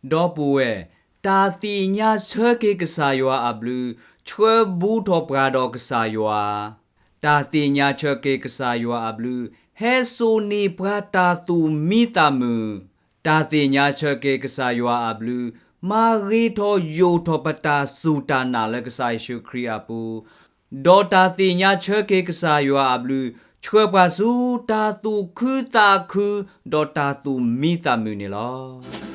ဒီပုၢ်ဝဲၢ်, တၢ်သ့ၣ်ညါဆၢက့ၤကစၢ်ယွၤအဘျုး, ဆှၢဘူးထီၣ်ပှၤဒီးကစၢ်ယွၤ. တၢ်သ့ၣ်ညါဆၢက့ၤကစၢ်ယွၤအဘျုး, ဟဲစိာ်န့ၢ်ပှၤတၢ်သူၣ်မံသးမုာ်. တၢ်သ့ၣ်ညါဆၢက့ၤကစၢ်ယွၤအဘျုး, မၤဂ့ၤထီၣ်ယိာ်ထီၣ်ပတၢ်စူၢ်တၢ်နာ်လၢကစၢ်ယ့ၣ်ၡူးခရံာ်အပူၤ, ဒီးတၢ်သ့ၣ်ညါဆၢက့ၤကစၢ်ယွၤအဘျုး, ဆှၢပှၤဆူတၢ်သူၣ်ခုသးခု, ဒီးတၢ်သူၣ်မံသးမုာ်န့ၣ်လီၤ.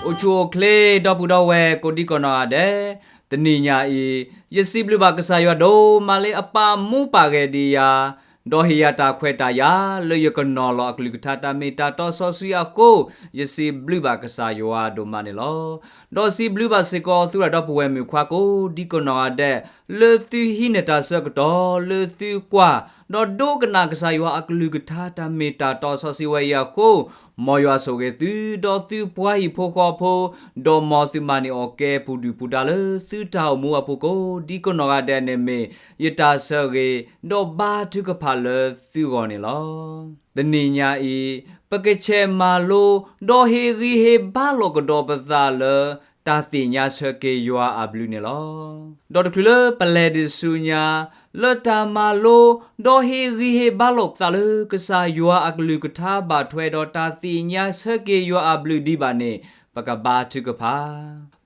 အိၣ်ဆူၣ်အိၣ်ချ့ ဒီပုၢ်ဒီဝဲၢ်ကိးဒံကနီၢ်ဂၤဒဲး, တနံၤညါအံၤ, ယစံးဘျုးဘၣ်ကစၢ်ယွၤဒိၣ်မးလၢအပာ်မူပာ်ဂဲၤဒံးယၤ, ဒီးဟ့ၣ်ယၤတၢ်ခွဲးတၢ်ယာ် လၢယကနီၤလီၤအကလုၢ်ကထါတၢ်မ့ၢ်တၢ်တီစီဆှံအဃိ, ယစံးဘျုးဘၣ်ကစၢ်ယွၤဒိၣ်မးန့ၣ်လီၤ. ဒီးစံးဘျုးဘၣ်စ့ၢ်ကီးသုရၣ်ဒီပုၢ်ဝဲၢ်မုၣ်ခွါကိးဒံကနီၢ်ဂၤဒဲး, လၢသုဟံးန့ၢ်တၢ်ဆၢကတီၢ် လၢသုကွၢ်, ဒီးဒိကနၣ်ကစၢ်ယွၤအကလုၢ်ကထါတၢ်မ့ၢ်တၢ်တီစီဆှံဝဲအံၤအဃိ, မ်ယွၤဆိၣ်ဂ့ၤသု, ဒီးသုပှၤဟံၣ်ဖိဃီဖိ, ဒီးမ်သုမၤန့ၢ်အီၣ်ကဲပူၤဒုၣ်ပူၤဒါလၢသုတၢ်အိၣ်မူအပူၤကိးဒံကနီၢ်ဂၤဒဲးန့ၣ်မ့ၢ်ယတၢ်ဆၢဂ့ၤ, ဒီးဘါထုကဖၣ်လၢသုဂီၢ်န့ၣ်လီၤ. တနံၤညါအံၤ, ပကဆဲးမၤလိ, ဒီးဟ့ၣ်ဂံၢ်ဟ့ၣ်ဘါလိာ်ကဒီးပသးလၢ တၢ်သ့ၣ်ညါဆၢက့ၤယွၤအဘျုးန့ၣ်လီၤ. ဒီးတချုးလၢပလဲၤဒံးဆူညါ, လၢတၢ်မၤလိ, ဒီးဟ့ၣ်ဂံၢ်ဟ့ၣ်ဘါလိာ်ပသးလၢ ကစၢ်ယွၤအကလုၢ်ကထါဘၣ်ထွဲဒီးတၢ်သ့ၣ်ညါဆၢက့ၤယွၤအဘျုးဒံးဘၣ်န့ၣ်, ပကဘါထုကဖၣ်.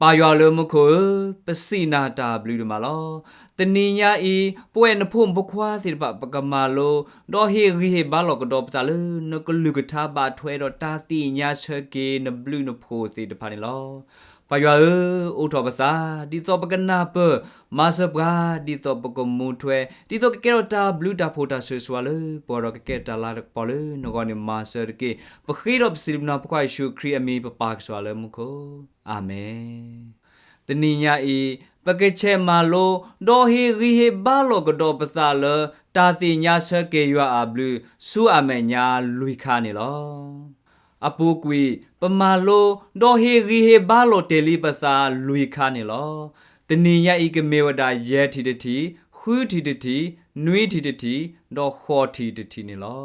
ပၢ်ယွၤလၢမူခိၣ်ဧၢ, ပစံးနၤတၢ်ဘျုးဒိၣ်မးလီၤ. တနံၤညါအံၤ, ပဝဲနဖိမုၣ်ဖိခွါသ့ၣ်တဖၣ် ပကမၤလိ, ဒီးဟ့ၣ်ဂံၢ်ဟ့ၣ်ဘါလိာ်ကဒီးပသးလၢ နကလုၢ်ကထါဘၣ်ထွဲဒီးတၢ်သ့ၣ်ညါဆၢက့ၤနဘျုးနဖှိၣ်သ့ၣ်တဖၣ်န့ၣ်လီၤ. ပၢ်ယွၤဧၢ, အိးထီၣ်ပသး, ဒ်သိးပကနၢ်ပၢၢ်, မၤစၢၤပှၤ, ဒ်သိးပကမူထွဲ, ဒ်သိးကကဲထီၣ်တၢ်ဘျုးတၢ်ဖှိၣ်တၢ်ဆိၣ်ဂ့ၤဆိၣ်ဝါလၢပဂီၢ်ဒီးကကဲထီၣ်တၢ်လၤကပီၤလၢနဂီၢ်န့ၣ်မၤစၢၤတက့ၢ်. ပဃ့ဒီးပစံးဘျုးနၤပခွါယ့ၣ်ၡူးခရံာ်အမံၤပပၢ်ကစၢ်လၢမူခိၣ်. အၤမ့ၣ်. တနံၤညါအံၤ, ပကဆဲးမၤလိ, ဒီးဟ့ၣ်ဂံၢ်ဟ့ၣ်ဘါလိာ်ကဒီးပသးလၢ တၢ်သ့ၣ်ညါဆၢက့ၤယွၤအဘျုး ဆူအမဲာ်ညါလွံၢ်ခါန့ၣ်လီၤ. အပူၤကွံာ်, ပမၤလိ, ဒီးဟ့ၣ်ဂံၢ်ဟ့ၣ်ဘါလိာ်တ့ၢ်လံပသးလွံၢ်ခါန့ၣ်လီၤ. တနံၤညါအံၤကမ့ၢ်ဝဲဒၣ်ယဲၢ်ထံၣ်တထံၣ်, ဃုထံၣ်တထံၣ်, နွံထံၣ်တထံၣ်, ဒီးဃိးထံၣ်တထံၣ်န့ၣ်လီ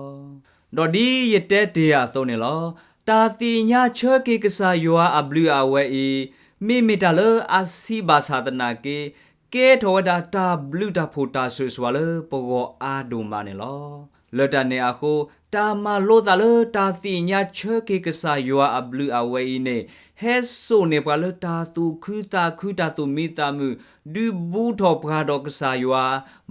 ၤ. ဒီးဒ်ယတဲတ့ၢ်အသိးန့ၣ်လီၤ. တၢ်သ့ၣ်ညါဆၢက့ၤကစၢ်ယွၤအဘျုးအဝဲအံၤ, မ့မ့ၢ်တၢ်လၢအဆံးဘၣ်ဆၣ်သနာ်က့, ကဲထီၣ်ဝဲဒၣ်တၢ်ဘျုးတၢ်ဖှိၣ်တၢ်ဆိၣ်ဂ့ၤဆိၣ်ဝါလၢပဂီၢ်အါဒိၣ်မးန့ၣ်လီၤ. လၢတၢ်န့ၣ်အဃိ, တၢ်မၤလိသးလၢတၢ်သ့ၣ်ညါဆၢက့ၤကစၢ်ယွၤအဘျုးအဝဲအံၤန့ၣ်, ဟဲစိာ်န့ၢ်ပှၤလၢတၢ်သူၣ်ခုသးခုတၢ်သူၣ်မံသးမုာ်, ဒုးဘူးထီၣ်ပှၤဒီးကစၢ်ယွၤ,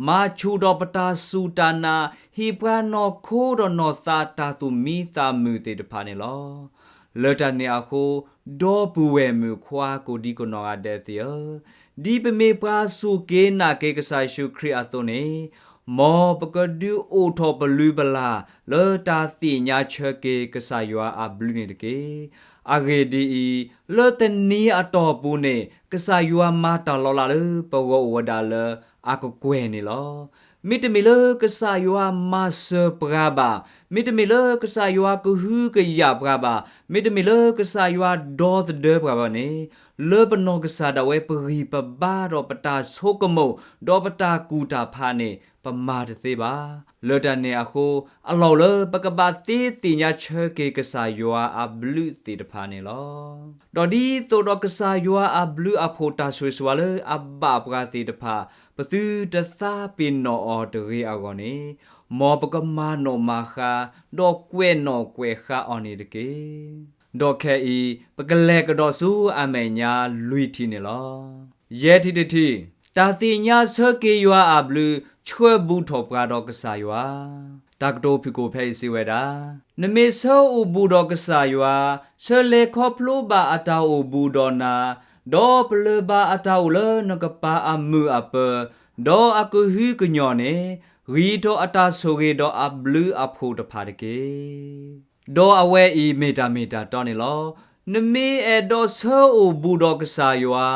မၤဆူၣ်ဒီးပတၢ်စူၢ်တၢ်နာ်, ဟ့ၣ်ပှၤနီၢ်ခိဒီးနီၢ်သးတၢ်သူၣ်မံသးမုာ်သ့ၣ်တဖၣ်န့ၣ်လီၤ. လၢတၢ်န့ၣ်အဃိ, ဒီပုၢ်ဝဲၢ်မုၣ်ခွါကိးဒံကနီၢ်ဂၤဒဲးသ့ၣ်ဧၢ, ဒ်ပမ့ၢ်ပှၤစူၢ်က့ၤနာ်က့ၤကစၢ်ယ့ၣ်ၡူးခရံာ်အသိးန့ၣ်, မ်ပကဒုးအိၣ်ထီၣ်ပလုၢ်ပလၢ်လၢတၢ်သ့ၣ်ညါဆၢက့ၤကစၢ်ယွၤအဘျုးန့ၣ်တက့ၢ်. အဂ့ၢ်ဒ်အံၤ, လၢတနံၤအတီၢ်ပူၤန့ၣ် ကစၢ်ယွၤမၤတၢ်လီၤလးလၢပဂီၢ်အိၣ်ဝဲဒၣ်လၢအကကွဲၢ်န့ၣ်လီၤ. မ့တမ့ၢ်လၢကစၢ်ယွၤမၤစၢၤပှၤဘၣ်, မ့တမ့ၢ်လၢကစၢ်ယွၤကဟုကယာ်ပှၤဘၣ်, မ့တမ့ၢ်လၢကစၢ်ယွၤဒီသဒၢပှၤဘၣ်န့ၣ်, လၢပနီၢ်ကစၢ်ဒၣ်ဝဲပဂံၢ်ပဘါဒီးပတၢ်ဆိကမိၣ်, ဒီးပတၢ်ကူၣ်တၢ်ဖးန့ၣ် ပမၤတသ့ဘၣ်. လၢတၢ်န့ၣ်အဃိ, အလီၢ်အိၣ်လၢပကဘၣ်သ့သ့ၣ်ညါဆၢက့ၤကစၢ်ယွၤအဘျုးသ့ၣ်တဖၣ်န့ၣ်လီၤ. ဒီးဒ်သိးဒီးကစၢ်ယွၤအဘျုးအဖှိၣ်တၢ်ဆိၣ်ဂ့ၤဆိၣ်ဝါလၢအဘၣ်ပှၤသ့ၣ်တဖၣ်, ပသုတသးပ့ၤနီၣ်အီၤတဂ့ၤအဂီၢ်န့ၣ်, မ်ပကမၤနီၣ်မၤဃါ, ဒီးကွဲးနီၣ်ကွဲးဃါအီၤန့ၣ်တက့ၢ်. ဒီးခဲအံၤ, ပကလဲၤကဒီးဆူအမဲာ်ညါလွံၢ်ထံၣ်န့ၣ်လီၤ. ယဲၢ်ထံၣ်တထံၣ်, တၢ်သ့ၣ်ညါဆၢက့ၤယွၤအဘျုး, ဆှၢဘူးထီၣ်ပှၤဒီးကစၢ်ယွၤ. တၢ်ကတိၤဖုၣ်ကိာ်ဖဲအံၤစံးဝဲဒၣ်, နမ့ၢ်ဆၢအိၣ်ဘူးဒီးကစၢ်ယွၤ, ဆၢလဲၤခီဖျိဘၣ်အတၢ်အိၣ်ဘူးဒီးနၤ, ဒီးပလၢၢ်ဘၣ်အတၢ်အိၣ်လၢနကပၤအမုာ်အပၢၤ, ဒီးအကဟုကညီၢ်န့ၣ်, ဂံၢ်ထီၣ်အတၢ်ဆိၣ်ဂ့ၤဒီးအဘျုးအဖှိၣ်တဖၣ်တက့ၢ်. ဒီးအဝဲအံၤမ့ၢ်တၢ်မ့ၢ်တၢ်တီန့ၣ်လီၤ. နမ့ၢ်အဲၣ်ဒိးဆၢအိၣ်ဘူးဒီးကစၢ်ယွၤ,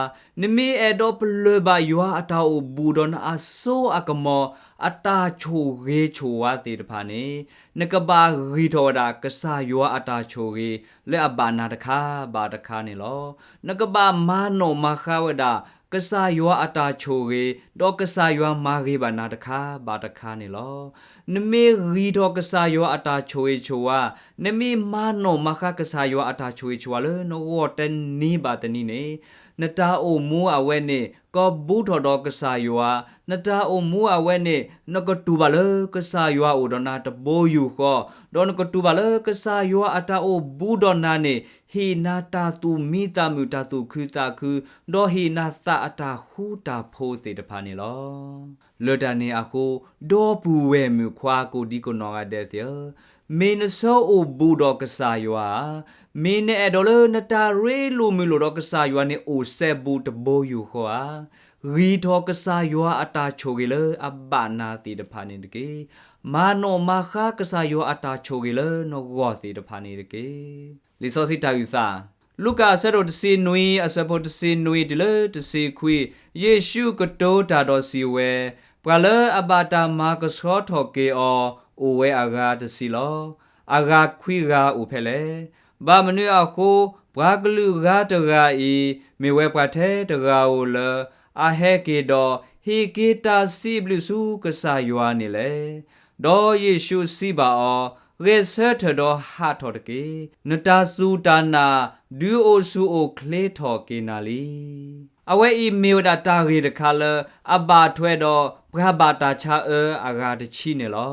နမ့ၢ်အဲၣ်ဒိးပလၢၢ်ဘၣ်ယွၤအတၢ်အိၣ်ဘူးဒီးနအစိအကမီၤ, အတၢ်ဆိၣ်ဂ့ၤဆိၣ်ဝါသ့ၣ်တဖၣ်န့ၣ်, နကဘၣ်ဂံၢ်ထီၣ်ဝဲဒၣ်ကစၢ်ယွၤအတၢ်ဆိၣ်ဂ့ၤလၢအဘၣ်နၤတခါဘၣ်တခါန့ၣ်လီၤ. နကဘၣ်မၤနီၣ်မၤဃါဝဲဒၣ် ကစၢ်ယွၤအတၢ်ဆိၣ်ဂ့ၤ, ဒီးကစၢ်ယွၤမၤဂ့ၤဘၣ်နၤတခါဘၣ်တခါန့ၣ်လီၤ. နမ့ၢ်ဂံၢ်ထီၣ်ကစၢ်ယွၤအတၢ်ဆိၣ်ဂ့ၤဆိၣ်ဝါ, နမ့ၢ်မၤနီၣ်မၤဃါကစၢ်ယွၤအတၢ်ဆိၣ်ဂ့ၤဆိၣ်ဝါလၢနဂီၢ်တနံၤဘၣ်တနံၤန့ၣ်, နတၢ်အိၣ်မူအဝဲန့ၣ် ကဘူးထီၣ်ဒီးကစၢ်ယွၤ, နတၢ်အိၣ်မူအဝဲန့ၣ် နကတူၢ်ဘၣ်လၢကစၢ်ယွၤအိၣ်ဒီးနၤတဘိယူၢ်ဃီ, ဒီးနကတူၢ်ဘၣ်လၢကစၢ်ယွၤအတၢ်အိၣ်ဘူးဒီးနၤန့ၣ် ဟ့ၣ်နၤတၢ်သူၣ်မံသးမုာ် တၢ်သူၣ်ခုသးခု, ဒီးဟ့ၣ်နၤသးအတၢ်ဃူတၢ်ဖိးသ့ၣ်တဖၣ်န့ၣ်လီၤ. လၢတၢ်န့ၣ်အဃိ, ဒီပုၢ်ဝဲၢ်မုၣ်ခွါကိးဒံကိးနီၢ်ဂၤဒဲးသ့ၣ်ဧၢ, မ့ၢ်နဆၢအိၣ်ဘူးဒီးကစၢ်ယွၤဧါ, မ့ၢ်နအဲၣ်ဒိးလၢနတၢ်ရ့လိာ်မုာ်လိာ်ဒီးကစၢ်ယွၤန့ၣ်အိၣ်စဲဘူးတဘိယူၢ်ဃီဧါ, ဂံၢ်ထီၣ်ကစၢ်ယွၤအတၢ်ဆိၣ်ဂ့ၤလၢအဘၣ်နၤသ့ၣ်တဖၣ်န့ၣ်တက့ၢ်. မၤနီၣ်မၤဃါကစၢ်ယွၤအတၢ်ဆိၣ်ဂ့ၤလၢနဂီၢ်သ့ၣ်တဖၣ်န့ၣ်တက့ၢ်. လံာ်စီဆှံတၢ်အုၣ်သး, လူၤကၣ်အဆၢဒိၣ်တဆံနွံ အဆၢဖိတဆံနွံတုၤလၢတဆံခွံ, ယ့ၣ်ၡူးကတိၤတၢ်ဒီးစံးဝဲ, ပှၤလၢအဘၣ်တၢ်မၤကဆှီထီၣ်က့ၤအီၤ အိၣ်ဝဲအဂၤတဆံလီၤ. အဂၤခွံဂၤအိၣ်ဖဲလဲၣ်. ဘၣ်မနုၤအဃိ ပှၤကလုာ်ဂၤတဂၤအံၤ မ့ၢ်ဝဲပှၤထဲတဂၤဧိၤလၢ အဟဲက့ၤဒီး ဟ့ၣ်က့ၤတၢ်စံးဘျုးဆူကစၢ်ယွၤန့ၣ်လဲၣ်. ဒီးယ့ၣ်ၡူးစံးဘၣ်အီၤ, ဂဲၤဆၢထၢၣ်ဒီးဟးထီၣ်တက့ၢ်. နတၢ်စူၢ်တၢ်နာ် ဒုးအိၣ်ဆူၣ်အိၣ်ချ့ထီၣ်က့ၤနၤလံ. အဝဲအံၤမ့ၢ်ဝဲဒၣ်တၢ်ဂ့ၢ်တခါလၢ အဘၣ်ထွဲဒီးပှၤဘၣ်တၢ်ဆါအၢအဂၤတဆံန့ၣ်လီၤ.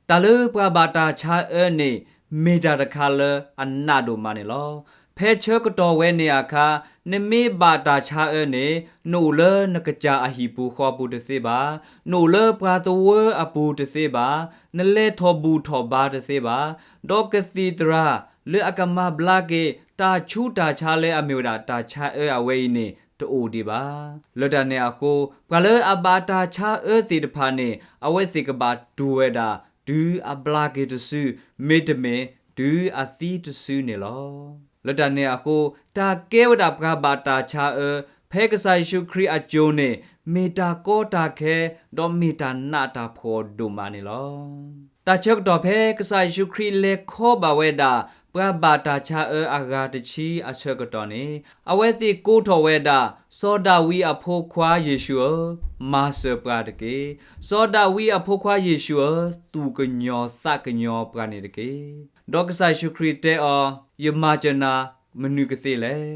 တၢ်လၢပှၤဘၣ်တၢ်ဆါအၢန့ၣ် မ့ၢ်တၢ်တခါလၢအနးဒိၣ်မးန့ၣ်လီၤ. ဖဲဆၢကတီၢ်ဝဲန့ၣ်အခါ, နမ့ၢ်ဘၣ်တၢ်ဆါအၢန့ၣ် နအိၣ်လၢနကစၢ်အဟံၣ်ပူၤဃီပူၤတသ့ဘၣ်, နအိၣ်လၢပှၤသဝၢအပူၤတသ့ဘၣ်, နလဲၤထီၣ်ဘူၣ်ထီၣ်ဘါတသ့ဘၣ်, ဒီးကသံၣ်သရၣ်လၢအကမၤဘျါက့ၤ တၢ်ဆူးတၢ်ဆါလၢအမ့ၢ်ဝဲဒၣ်တၢ်ဆါအၢအဝဲအံၤန့ၣ် တအိၣ်ဒံးဘၣ်. လၢတၢ်န့ၣ်အဃိ, ပှၤလၢအဘၣ်တၢ်ဆါအၢသ့ၣ်တဖၣ်န့ၣ် အဝဲသ့ၣ်ကဘၣ်တူၢ်ဝဲဒၣ် တုၤအဘျါက့ၤတစု, မ့တမ့ၢ် တုၤအသံတစုန့ၣ်လီၤ. လၢတၢ်န့ၣ်အဃိ, တၢ်ကဲဝဲဒၣ်ပှၤဘၣ်တၢ်ဆါအၢ ဖဲကစၢ်ယ့ၣ်ၡူးခရံာ်အစိၤန့ၣ် မ့ၢ်တၢ်ကီတၢ်ခဲ ဒီးမ့ၢ်တၢ်နးတၢ်ဖှီၣ်ဒိၣ်မးန့ၣ်လီၤ. တၢ်ဆၢကတီၢ်ဖဲကစၢ်ယ့ၣ်ၡူးခရံာ်လဲၤခီဘၣ်ဝဲဒၣ် ပှၤဘၣ်တၢ်ဆါအၢအဂၤတဆံအဆၢကတီၢ်န့ၣ်, အဝဲသ့ၣ်ကိးထီၣ်ဝဲဒၣ် စီၤဒၤဝံးအဖိခွါယ့ၣ်ၡူးဧၢ, မၤစၢၤပှၤတက့ၢ်. စီၤဒၤဝံးအဖိခွါယ့ၣ်ၡူးဧၢ, သူၣ်ကညီၤသးကညီၤပှၤန့ၣ်တက့ၢ်. ဒီးကစၢ်ယ့ၣ်ၡူးခရံာ်တဲအီၤ, ယမၤစၢၤနၤမနုၤကသ့လဲၣ်.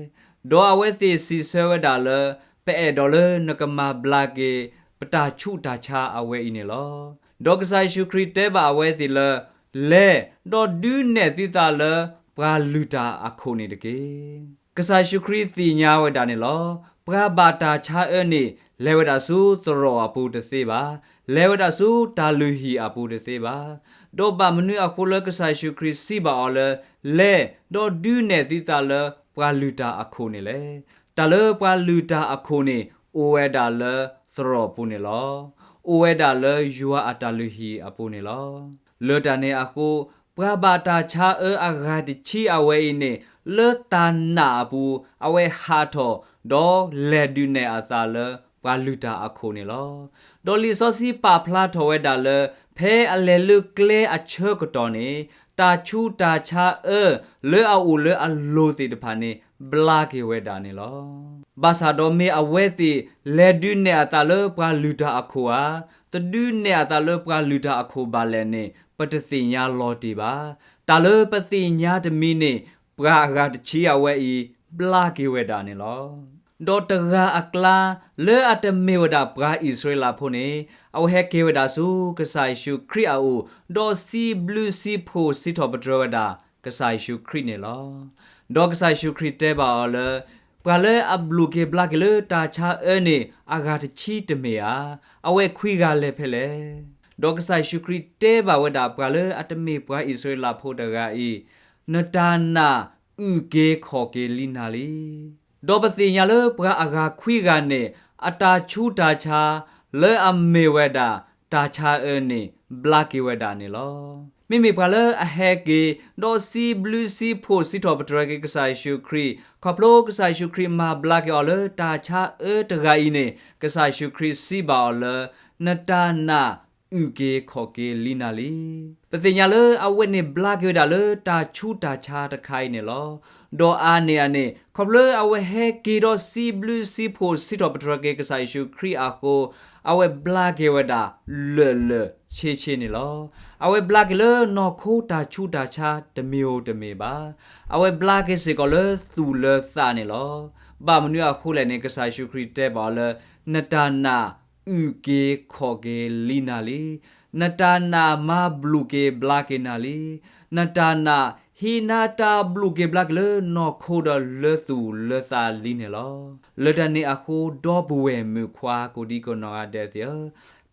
ဒီးအဝဲသ့ၣ်စံးဆၢဝဲဒၣ်လၢ ပအဲၣ်ဒိးလၢနကမၤဘျါက့ၤ ပတၢ်ဆူးတၢ်ဆါအဝဲအံၤန့ၣ်လီၤ. ဒီးကစၢ်ယ့ၣ်ၡူးခရံာ်တဲဘၣ်အဝဲသ့ၣ်လၢ လဲၤ, ဒီးဒုးနဲၣ်သုသးလၢပှၤလုၢ်တၢ်အခိၣ်န့ၣ်တက့ၢ်. ကစၢ်ယ့ၣ်ၡူးခရံာ်သ့ၣ်ညါဝဲဒၣ်န့ၣ်လီၤ. ပှၤဘၣ်တၢ်ဆါအၢန့ၣ် လဲၤဝဲဒၣ်ဆူသရိာ်အပူၤတသ့ဘၣ်, လဲၤဝဲဒၣ်ဆူတၢ်လုၢ်ဟံၣ်အပူၤတသ့ဘၣ်. ဒီးဘၣ်မနုၤအဃိလၢကစၢ်ယ့ၣ်ၡူးခရံာ်စံးဘၣ်အီၤလၢ လဲၤ, ဒီးဒုးနဲၣ်သုသးလၢပှၤလုၢ်တၢ်အခိၣ်န့ၣ်လဲၣ်. တၢ်လၢပှၤလုၢ်တၢ်အခိၣ်န့ၣ် အိၣ်ဝဲဒၣ်လၢသရိာ်ပူၤန့ၣ်လီၤ. အိၣ်ဝဲဒၣ်လၢယွၤအတၢ်လုၢ်ဟံၣ်အပူၤန့ၣ်လီၤ. လၢတၢ်န့ၣ်အဃိ, ပှၤဘၣ်တၢ်ဆါအၢအဂၤတဆံအဝဲအံၤန့ၣ် လၢတၢ်နာ်အပူၤ အဝဲဟးထီၣ် ဒီးလဲၤဒုးနဲၣ်အသးလၢပှၤလုၢ်တၢ်အခိၣ်န့ၣ်လီၤ. ဒီးလံာ်စီဆှံပာ်ဖျါထီၣ်ဝဲဒၣ်လၢ ဖဲအလဲၤလၢကျဲအဆၢကတီၢ်န့ၣ် တၢ်ဆူးတၢ်ဆါအၢ လၢအအိၣ်လၢအလိၤသ့ၣ်တဖၣ်န့ၣ် ဘျါက့ၤဝဲဒၣ်န့ၣ်လီၤ. ဘၣ်ဆၣ်ဒီးမ့ၢ်အဝဲသ့ၣ် လဲၤဒုးနဲၣ်အသးလၢပှၤလုၢ်တၢ်အခိၣ်ဧါ, တဒုးနဲၣ်အသးလၢပှၤလုၢ်တၢ်အခိၣ်ဘၣ်လဲၣ်န့ၣ် ပတသ့ၣ်ညါလီၤတံၢ်ဘၣ်. တၢ်လၢပသ့ၣ်ညါတမံၤန့ၣ် ပှၤအဂၤတဆံအဝဲအံၤ ဘျါက့ၤဝဲဒၣ်န့ၣ်လီၤ. ဒီးတဂၤအကျါ လၢအတမ့ၢ်ဝဲဒၣ်ပှၤအံၣ်စရ့လးဖိန့ၣ် အဝဲဟဲက့ၤဝဲဒၣ်ဆူကစၢ်ယ့ၣ်ၡူးခရံာ်အအိၣ် ဒီးစံးဘျုးစံးဖှိၣ်စံးထီၣ်ပတြၢၤဝဲဒၣ် ကစၢ်ယ့ၣ်ၡူးခရံာ်န့ၣ်လီၤ. ဒီးကစၢ်ယ့ၣ်ၡူးခရံာ်တဲဘၣ်အီၤလၢ ပှၤလၢအဘျုးက့ၤဘျါက့ၤလၢတၢ်ဆါအၢန့ၣ် အဂၤတဆံတမ့ၢ်ဧါ. အဝဲခွံဂၤလဲၤဖဲလဲၣ်. ဒီးကစၢ်ယ့ၣ်ၡူးခရံာ်တဲဘၣ်ဝဲဒၣ် ပှၤလၢအတမ့ၢ်ပှၤအံၣ်စရ့လးဖိတဂၤအံၤ, နတၢ်နာ်အုၣ်က့ၤခီၣ်က့ၤလံနၤလံ. ဒီးပသ့ၣ်ညါလၢပှၤအဂၤခွံဂၤန့ၣ် အတၢ်ဆူးတၢ်ဆါ လၢအမ့ၢ်ဝဲဒၣ်တၢ်ဆါအၢန့ၣ် ဘျါက့ၤဝဲဒၣ်န့ၣ်လီၤ. မ့မ့ၢ်ပှၤလၢအဟဲက့ၤ ဒီးစံးဘျုးစံးဖှိၣ်စံးထီၣ်ပတြၢၤက့ၤကစၢ်ယ့ၣ်ၡူးခရံာ် ခီဖျိကစၢ်ယ့ၣ်ၡူးခရံာ်မၤဘျါက့ၤအီၤလၢတၢ်ဆါအၢတဂၤအံၤန့ၣ် ကစၢ်ယ့ၣ်ၡူးခရံာ်စံးဘၣ်အီၤလၢ နတၢ်နာ် အုၣ်က့ၤခီၣ်က့ၤလံနၤလံ. ပသ့ၣ်ညါလၢအဝဲန့ၣ်ဘျါက့ၤဝဲဒၣ်လၢတၢ်ဆူးတၢ်ဆါတခါအံၤန့ၣ်လီၤ. ဒီးအါန့ၢ်အန့ၣ် ခီဖျိအဝဲဟဲက့ၤဒီးစံးဘျုးစံးဖှိၣ်စံးထီၣ်ပတြၢၤက့ၤကစၢ်ယ့ၣ်ၡူးခရံာ်အဃိ အဝဲဘျါက့ၤဝဲဒၣ်လၢာ်လၢာ်ဆ့ဆ့န့ၣ်လီၤ. အဝဲဘျါက့ၤလၢနီၢ်ခိတၢ်ဆူးတၢ်ဆါတမံၤဧိၤတမ့ၢ်ဘၣ်. အဝဲဘျါက့ၤစ့ၢ်ကီးလၢသူၣ်လၢသးန့ၣ်လီၤ. ဘၣ်မနုၤအဃိလဲၣ်န့ၣ် ကစၢ်ယ့ၣ်ၡူးခရံာ်တဲဘၣ်အီၤလၢ နတၢ်နာ်အုၣ်က့ၤခီၣ်က့ၤလံနၤလံ. နတၢ်နာ်မၤဘျုးက့ၤဘျါက့ၤနၤလံ. နတၢ်နာ်ဟံးနၤတၢ်ဘျုးက့ၤဘျါက့ၤလၢနီၢ်ခိဒီးလၢသူၣ်လၢသးလံန့ၣ်လီၤ. လၢတၢ်န့ၣ်အဃိ ဒီပုၢ်ဝဲၢ်မုၣ်ခွါကိးဒံကနီၢ်ဂၤဒဲးသ့ၣ်ဧၢ,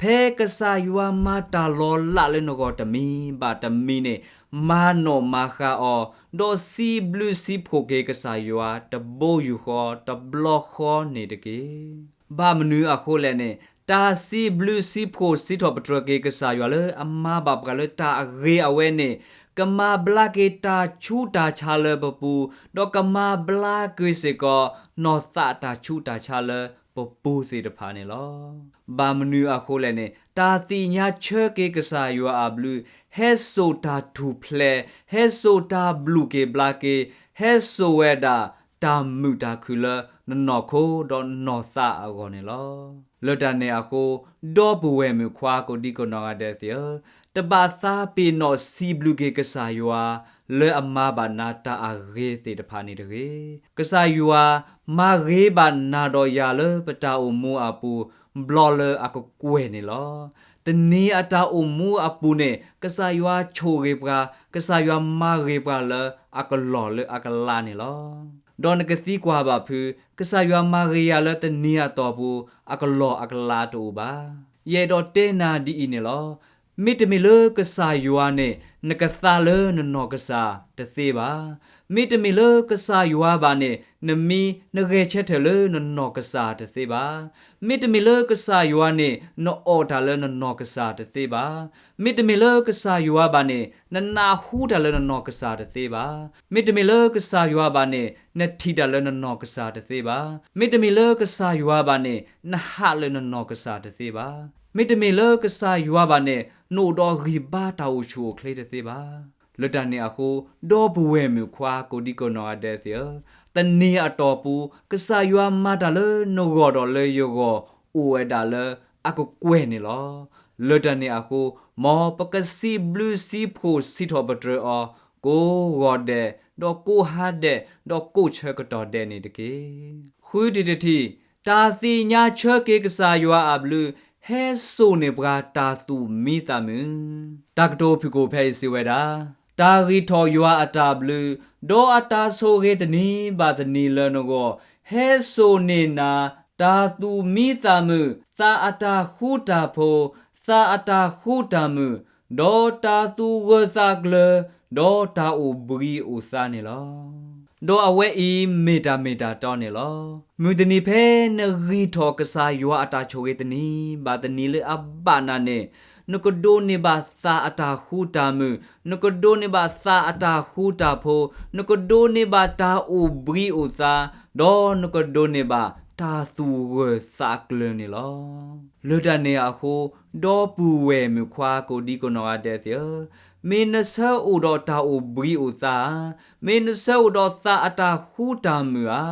ဖဲကစၢ်ယွၤမၤတၢ်လီၤလးလၢနဂီၢ်တမံၤဘၣ်တမံၤန့ၣ် မၤနီၣ်မၤဃါအီၤ, ဒီးစံးဘျုးစံးဖှိၣ်က့ၤကစၢ်ယွၤတဘိယူၢ်ဃီတဘျီဃီန့ၣ်တက့ၢ်. ဘၣ်မနုၤအဃိလဲၣ်န့ၣ် တၢ်စံးဘျုးစံးဖှိၣ်စံးထီၣ်ပတြၢၤက့ၤကစၢ်ယွၤလၢအမၤဘၣ်ပှၤလၢတၢ်အဂ့ၤအဝဲန့ၣ် ကမၤဘျါက့ၤတၢ်ဆူးတၢ်ဆါလၢပပူၤ, ဒီးကမၤဘျါက့ၤစ့ၢ်ကီး နီၢ်သးတၢ်ဆူးတၢ်ဆါလၢပပူၤသ့ၣ်တဖၣ်န့ၣ်လီၤ. ဘၣ်မနုၤအဃိလဲၣ်န့ၣ် တၢ်သ့ၣ်ညါဆၢက့ၤကစၢ်ယွၤအဘျုး, ဟဲစိာ်တၢ်ထူၣ်ဖျဲး, ဟဲစိာ်တၢ်ဘျုးက့ၤဘျါက့ၤ, ဟဲစိာ်ဝဲဒၣ်တၢ်မုာ်တၢ်ခုၣ်လၢနနီၢ်ခိဒီးနီၢ်သးအဂီၢ်န့ၣ်လီၤ. လၢတၢ်န့ၣ်အဃိ ဒီပုၢ်ဝဲၢ်မုၣ်ခွါကိးဒံကနီၢ်ဂၤဒဲးသ့ၣ်ဧၢ, တဘၣ်သးပ့ၤနီၣ်စံးဘျုးက့ၤကစၢ်ယွၤ လၢအမၤဘၣ်နၤတၢ်အဂ့ၤသ့ၣ်တဖၣ်န့ၣ်တဂ့ၤ. ကစၢ်ယွၤမၤဂ့ၤဘၣ်နၤဒီးယၤလၢပတၢ်အိၣ်မူအပူၤ ဘျီလၢအကကွဲၢ်န့ၣ်လီၤ. တနံၤအတၢ်အိၣ်မူအပူၤန့ၣ် ကစၢ်ယွၤဆိၣ်ဂ့ၤပှၤ, ကစၢ်ယွၤမၤဂ့ၤပှၤလၢအကလီၢ်လၢအကလါန့ၣ်လီၤ. ဒီးနကသံကွၢ်ဘၣ်ဖုး, ကစၢ်ယွၤမၤဂ့ၤယၤလၢတနံၤအတီၢ်ပူၤ အကလီၢ်အကလါတအိၣ်ဘၣ်. ယအဲၣ်ဒိးတဲနၤဒ်အံၤန့ၣ်လီၤ. မ့တမ့ၢ်လၢကစၢ်ယွၤန့ၣ် နကသးလၢနနီၢ်ကစၢ်တသ့ဘၣ်. မ့တမ့ၢ်လၢကစၢ်ယွၤဘၣ်န့ၣ် နမံနဂဲၤဆၢထၢၣ်လၢနနီၢ်ကစၢ်တသ့ဘၣ်. မ့တမ့ၢ်လၢကစၢ်ယွၤန့ၣ် နအီၣ်တၢ်လၢနနီၢ်ကစၢ်တသ့ဘၣ်. မ့တမ့ၢ်လၢကစၢ်ယွၤဘၣ်န့ၣ် နနၢ်ဟူတၢ်လၢနနီၢ်ကစၢ်တသ့ဘၣ်. မ့တမ့ၢ်လၢကစၢ်ယွၤဘၣ်န့ၣ် နထံၣ်တၢ်လၢနနီၢ်ကစၢ်တသ့ဘၣ်. မ့တမ့ၢ်လၢကစၢ်ယွၤဘၣ်န့ၣ် နဟးလၢနနီၢ်ကစၢ်တသ့ဘၣ်. မ့တမ့ၢ်လၢကစၢ်ယွၤဘၣ်န့ၣ် နအိၣ်ဒီးဂံၢ်ဘါတၢ်အိၣ်ဆူၣ်အိၣ်ချ့တသ့ဘၣ်. လၢတၢ်န့ၣ်အဃိ ဒီပုၢ်ဝဲၢ်မုၣ်ခွါကိးဒံကနီၢ်ဂၤဒဲးသ့ၣ်ဧၢ, တနံၤအတီၢ်ပူၤ ကစၢ်ယွၤမၤတၢ်လၢနဂီၢ်ဒီးလၢယဂီၢ် အိၣ်ဝဲဒၣ်လၢအကကွဲၢ်န့ၣ်လီၤ. လၢတၢ်န့ၣ်အဃိ မ်ပကစံးဘျုးစံးဖှိၣ်စံးထီၣ်ပတြၢၤအီၤ ကိးဂီၤဒဲး, ဒီးကိးဟါဒဲး, ဒီးကိးဆၢကတီၢ်ဒဲးန့ၣ်တက့ၢ်. ဃုထံၣ်တထံၣ်, တၢ်သ့ၣ်ညါဆၢက့ၤကစၢ်ယွၤအဘျုး ဟဲစိာ်န့ၢ်ပှၤတၢ်သူၣ်မံသးမုာ်. တၢ်ကတိၤဖုၣ်ကိာ်ဖဲအံၤစံးဝဲဒၣ်, တၢ်ဂံၢ်ထီၣ်ယွၤအတၢ်ဘျုး, ဒီးအတၢ်ဆိၣ်ဂ့ၤတနံၤဘၣ်တနံၤလၢနဂီၢ်, ဟဲစိာ်န့ၢ်နၤ တၢ်သူၣ်မံသးမုာ်, သးအတၢ်ဃူတၢ်ဖိး, သးအတၢ်ဃူတၢ်မုာ်, ဒီးတၢ်သူၣ်ဂၢၢ်သးကျၢၤ, ဒီးတၢ်အိၣ်ဘှံးအိၣ်သါန့ၣ်လီၤ. ဒီးအဝဲအံၤမ့ၢ်တၢ်မ့ၢ်တၢ်တီန့ၣ်လီၤ. မုၢ်တနံၤဖဲနဂံၢ်ထီၣ်ကစၢ်ယွၤအတၢ်ဆိၣ်ဂ့ၤတနံၤဘၣ်တနံၤလၢအဘၣ်နၤန့ၣ်, နကဒိးန့ၢ်ဘၣ်သးအတၢ်ဃူတၢ်မုာ်, နကဒိးန့ၢ်ဘၣ်သးအတၢ်ဃူတၢ်ဖိး, နကဒိးန့ၢ်ဘၣ်တၢ်အိၣ်ဘှံးအိၣ်သါ, ဒီးနကဒိးန့ၢ်ဘၣ်တၢ်သူၣ်ဂၢၢ်သးကျၢၤန့ၣ်လီၤ. လၢတၢ်န့ၣ်အဃိ, ဒီပုၢ်ဝဲၢ်မုၣ်ခွါကိးဒံကနီၢ်ဂၤဒဲးသ့ၣ်ဧၢ, မ့ၢ်နဆၢအိၣ်ဒီးတၢ်အိၣ်ဘှံးအိၣ်သါဧါ, မ့ၢ်နဆၢအိၣ်ဒီးသးအတၢ်ဃူတၢ်မုာ်ဧါ,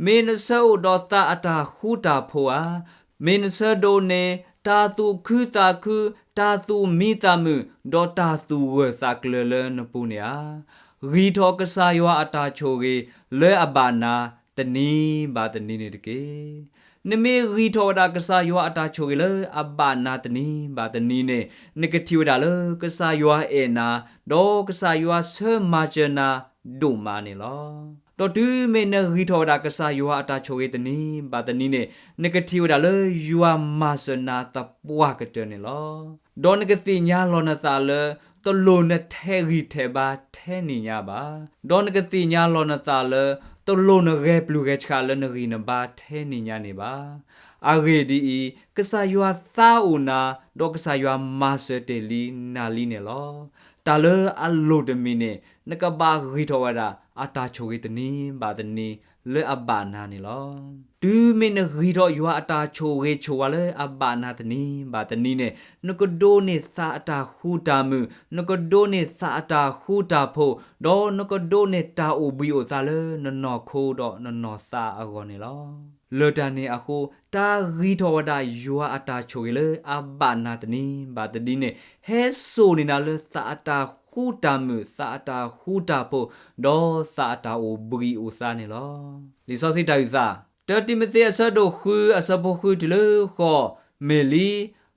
မ့ၢ်နဆၢအိၣ်ဒီးသးအတၢ်ဃူတၢ်ဖိးဧါ, မ့ၢ်နဆၢဒိးန့ၢ် တၢ်သူၣ်ခုသးခု, တၢ်သူၣ်မံသးမုာ်, ဒီးတၢ်သူၣ်ဂၢၢ်သးကျၢၤလၢနပူၤန့ၣ်ဧါ. ဂံၢ်ထီၣ်ကစၢ်ယွၤအတၢ်ဆိၣ်ဂ့ၤလၢအဘၣ်နၤ တနံၤဘၣ်တနံၤန့ၣ်တက့ၢ်. နမ့ၢ်ဂံၢ်ထီၣ်ဝဲဒၣ်ကစၢ်ယွၤအတၢ်ဆိၣ်ဂ့ၤလၢအဘၣ်နၤတနံၤဘၣ်တနံၤန့ၣ်, နကထံၣ်ဝဲဒၣ်လၢကစၢ်ယွၤအဲၣ်နၤ, ဒီးကစၢ်ယွၤဆၢမၤစၢၤနၤဒိၣ်မးန့ၣ်လီၤ. ဒီးတုၤမ့ၢ်နဂံၢ်ထီၣ်ဝဲဒၣ်ကစၢ်ယွၤအတၢ်ဆိၣ်ဂ့ၤတနံၤဘၣ်တနံၤန့ၣ်, နကထံၣ်ဝဲဒၣ်လၢယွၤမၤစၢၤနၤသပှၢ်ကတၢၢ်န့ၣ်လီၤ. ဒီးနကသ့ၣ်ညါလီၤနသးလၢ တလိၣ်နထဲးဂံၢ်ထဲးဘါထဲန့ၣ်ညါဘၣ်. ဒီးနကသ့ၣ်ညါလီၤနသးလၢ တလိၣ်နဂဲၤပျုၢ်ဂဲၤဆှးလၢနဂံၢ်နဘါထဲန့ၣ်ညါန့ၣ်ဘၣ်. အဂ့ၢ်ဒ်အံၤ, ကစၢ်ယွၤသးအိၣ်နၤ, ဒီးကစၢ်ယွၤမၤစၢၤတ့ၢ်လံနၤလံန့ၣ်လီၤ. တၢ်လၢအလိၣ်တမံၤန့ၣ် နကဘၣ်ဂံၢ်ထီၣ်ဝဲဒၣ် အတၢ်ဆိၣ်ဂ့ၤတနံၤဘၣ်တနံၤ လၢအဘၣ်နၤန့ၣ်လီၤ. တုၤမ့ၢ်နဂံၢ်ထီၣ်ယွၤအတၢ်ဆိၣ်ဂ့ၤဆိၣ်ဝါလၢအဘၣ်နၤတနံၤဘၣ်တနံၤန့ၣ်, နကဒိးန့ၢ်သးအတၢ်ဃူတၢ်မုာ်, နကဒိးန့ၢ်သးအတၢ်ဃူတၢ်ဖိး, ဒီးနကဒိးန့ၢ်တၢ်အိၣ်ဘှံးအိၣ်သါလၢနနီၢ်ခိဒီးနနီၢ်သးအဂီၢ်န့ၣ်လီၤ. လၢတၢ်န့ၣ်အဃိ, တၢ်ဂံၢ်ထီၣ်ဝဲဒၣ်ယွၤအတၢ်ဆိၣ်ဂ့ၤလၢအဘၣ်နၤတနံၤဘၣ်တနံၤန့ၣ်, ဟဲစိာ်န့ၢ်နၤလၢသးအတၢ်ဃူတၢ်မုာ်, သးအတၢ်ဃူတၢ်ဖိး, ဒီးသးအတၢ်အိၣ်ဘှံးအိၣ်သါန့ၣ်လီၤ. လံာ်စီဆှံတၢ်အုၣ်သး, တၢတံၤမသ့းအဆၢဒိၣ်ဃုအဆၢဖိဃုတုၤလၢဃိး, မ့ၢ်လံ,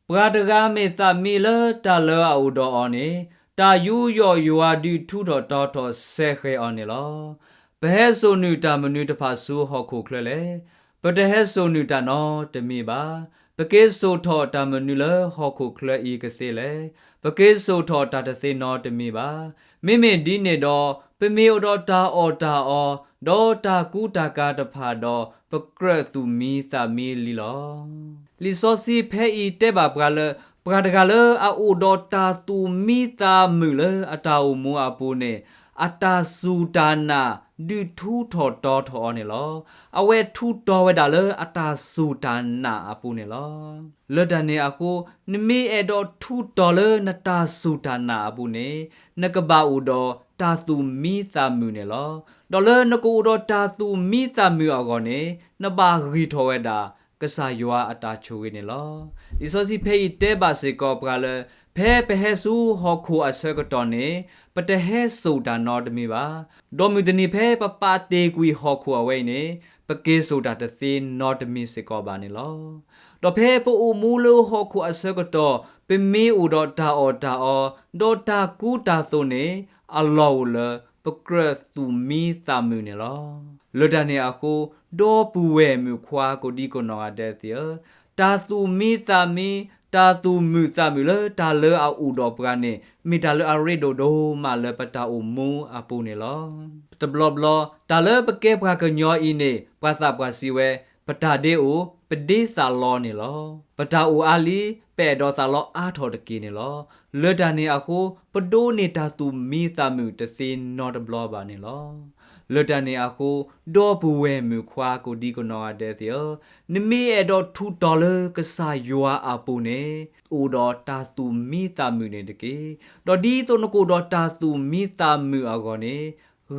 ပှၤတဂၤမ့ၢ်သးမံလၢတၢ်လၢအအိၣ်ဒီးအီၤန့ၣ်, တၢ်ယူးယီၣ်ယွၤဒုးထူထီၣ်တီထီၣ်စဲဃဲၤအီၤန့ၣ်လီၤ. ပဟဲစိာ်နုာ်တၢ်မနုၤတဖၣ်ဆူဟီၣ်ခိၣ်ချၢလဲၣ်. ပတဟဲစိာ်နုာ်တၢ်နီတမံၤဘၣ်. ပက့ၤစိာ်ထီၣ်တၢ်မနုၤလၢဟီၣ်ခိၣ်ချၢအံၤကသ့လဲၣ်. ပက့ၤစိာ်ထီၣ်တၢ်တသ့နီတမံၤဘၣ်. မ့မ့ၢ်ဒ်န့ၣ်ဒီး, ပမ့ၢ်အိၣ်ဒီးတၢ်အီၣ်တၢ်အီ, ဒီးတၢ်ကူတၢ်ကၤတဖၣ်ဒီး, ပကြၢးသူၣ်မံသးမံလံလီၤ. လံာ်စီဆှံဖဲအံၤတဲဘၣ်ပှၤလၢ, ပှၤတဂၤလၢအအိၣ်ဒီးတၢ်သူၣ်မံသးမုာ်လၢအတၢ်အိၣ်မူအပူၤန့ၣ်, အတၢ်စူၢ်တၢ်နာ်ဒုးထူထီၣ်တီထီၣ်အီၤန့ၣ်လီၤ. အဝဲထူးတီၤဝဲဒၣ်လၢအတၢ်စူၢ်တၢ်နာ်အပူၤန့ၣ်လီၤ. လၢတၢ်န့ၣ်အဃိ, နမ့ၢ်အဲၣ်ဒိးထူးတီၤလၢနတၢ်စူၢ်တၢ်နာ်အပူၤန့ၣ်, နကဘၣ်အိၣ်ဒီးတၢ်သူၣ်မံသးမုာ်န့ၣ်လီၤ. ဒီးလၢနကအိၣ်ဒီးတၢ်သူၣ်မံသးမုာ်အဂီၢ်န့ၣ်, နဘၣ်ဂံၢ်ထီၣ်ဝဲဒၣ် ကစၢ်ယွၤအတၢ်ဆိၣ်ဂ့ၤန့ၣ်လီၤ. လံာ်စီဆှံဖဲအံၤတဲဘၣ်စ့ၢ်ကီးပှၤလၢ, ဖဲပဟဲဆူဟီၣ်ခိၣ်အဆၢကတီၢ်န့ၣ်, ပတဟဲစိာ်တၢ်နီတမံၤဘၣ်. ဒီးမုၢ်တနံၤဖဲပပာ်တ့ၢ်ကွံာ်ဟီၣ်ခိၣ်အဝဲအံၤန့ၣ်, ပက့ၤစိာ်တၢ်တသ့နီတမံၤစ့ၢ်ကီးဘၣ်န့ၣ်လီၤ. ဒီးဖဲပအိၣ်မူလၢဟီၣ်ခိၣ်အဆၢကတီၢ်, ပမ့ၢ်အိၣ်ဒီးတၢ်အီၣ်တၢ်အီ, ဒီးတၢ်ကူတၢ်သိးန့ၣ်, အလီၢ်အိၣ်လၢပကြၢးသူၣ်မံသးမုာ်န့ၣ်လီၤ. လၢတၢ်န့ၣ်အဃိ, ဒီပုၢ်ဝဲၢ်မုၣ်ခွါကိးဒံကိးနီၢ်ဂၤဒဲးသ့ၣ်ဧၢ, တၢ်သူၣ်မံသးမံ, တၢ်သူၣ်မုာ်သးမုာ်လၢတၢ်လၢအအိၣ်ဒီးပှၤန့ၣ်, မ့ၢ်တၢ်လၢအရ့ဒိၣ်ဒိၣ်မးလၢပတၢ်အိၣ်မူအပူၤန့ၣ်လီၤ. တဘျီဘျီ, တၢ်လၢပကဲပှၤကညီအံၤန့ၣ်, ပှၤသးပှၢ်စံးဝဲ, ပတၢ်ဒ့အိၣ်, ပဒ့သးလီန့ၣ်လီၤ. ပတၢ်အိၣ်အါလံ, ပအဲၣ်ဒိးသးလီအါထီၣ်တက့ၢ်န့ၣ်လီၤ. လၢတၢ်န့ၣ်အဃိ, ပဒိးန့ၢ်တၢ်သူၣ်မံသးမုာ်တသ့နီတဘျီဘၣ်န့ၣ်လီၤ. လၢတၢ်န့ၣ်အဃိ, ဒီပုၢ်ဝဲၢ်မုၣ်ခွါကိးဒံကိးနီၢ်ဂၤဒဲးသ့ၣ်ဧၢ, နမ့ၢ်အဲၣ်ဒိးထူးတီၤလၢကစၢ်ယွၤအပူၤန့ၣ်, အိၣ်ဒီးတၢ်သူၣ်မံသးမုာ်န့ၣ်တက့ၢ်. ဒီးဒ်သိးနကအိၣ်ဒီးတၢ်သူၣ်မံသးမုာ်အဂီၢ်န့ၣ်,